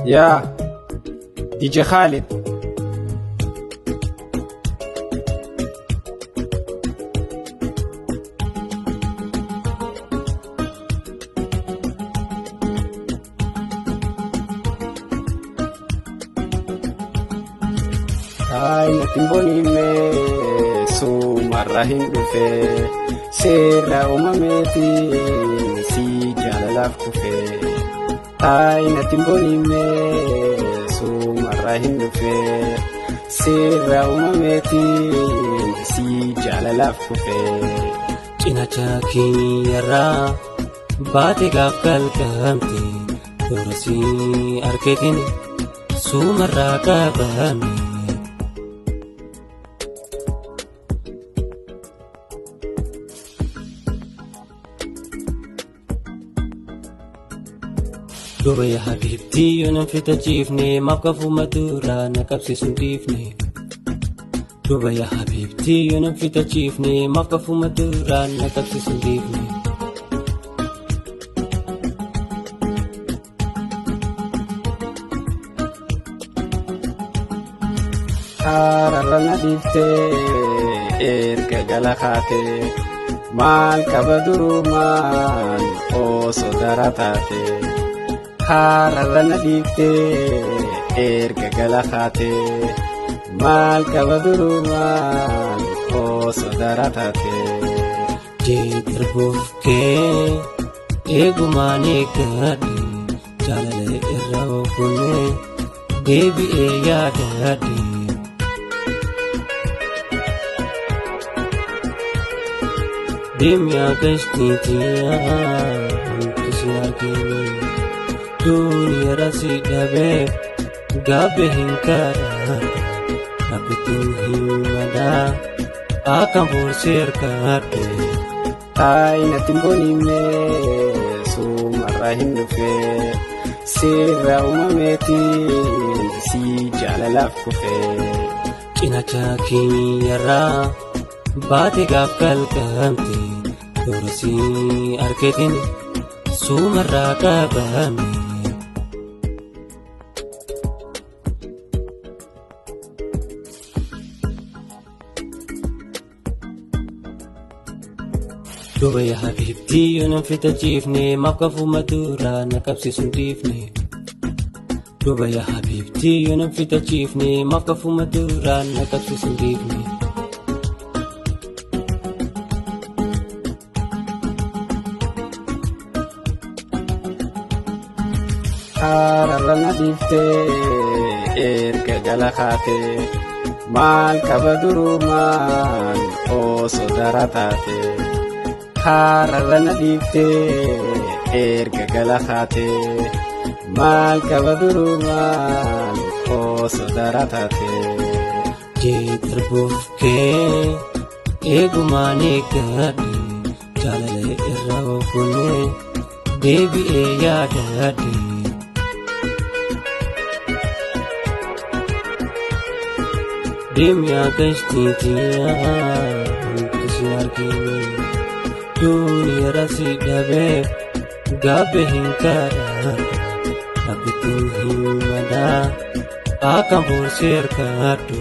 Yaa DJ Khalid. Natti hin sumarra hin dhufe seerra uumameetiin si jaalalaaf kufe. Natti hin sumarra hin dhufe seerra uumameetiin si jaalalaaf kufe. Cinaacha kiyyarraa baate gaaf kalqamte toorasii arkeetiin sumarraa qabame. Duree habiibtii yoo nan fitachiifne maaf kafuma duraa na qabsiisuun dhiifne. Duree habiibtii yoo nan fitachiifne maaf kafuma duraa na qabsiisuun dhiifne. Haararra na dhiiftee erga gala kaatee maal qaba durumaan osoo dara taate. Haararra na dhiiftee erga gala kaatee maal qaba durumaan osoo dara taate. Jee darbuuf kee eegumaan eeggadhe jaalala irra ogunnee deebi'ee yaadadhe. Deemiyaa gashtiitiyaa wanti si arginu duuniyaarra si dhabee gaabbee hin kadhadhu dhaabbitiin himadaa akka boorsee harkadhu. Natti hin sumarra hin dhufe seerra uumameetiin si jaalalaaf kufe. Cinaacha kiyyarraa baate gaaf kalqamte toorasii arkeetiin sumarraa qabame. Duree habiibtii yoo nan fitachiifne maaf kafuma duraa na qabsiisuun dhiifne. Duree habiibtii yoo nan fitachiifne maaf kafuma duraa na qabsiisuun dhiifne. Haararra na dhiiftee erga gala kaatee maal qaba durumaan osoo dara taate. Haararra na dhiiftee erga gala kaatee maal qaba durumaan osoo dara taate. Jee darbuuf kee eegumaan eeggadhe jaalala irra ogunnee deebi'ee yaadadhe. Deemiyaa gashtiitiyaa wanti si arginu duuniyaarra si dhabee gaabbee hin kadhadhu dhaabbitiin himadaa akka boorsee harkadhu.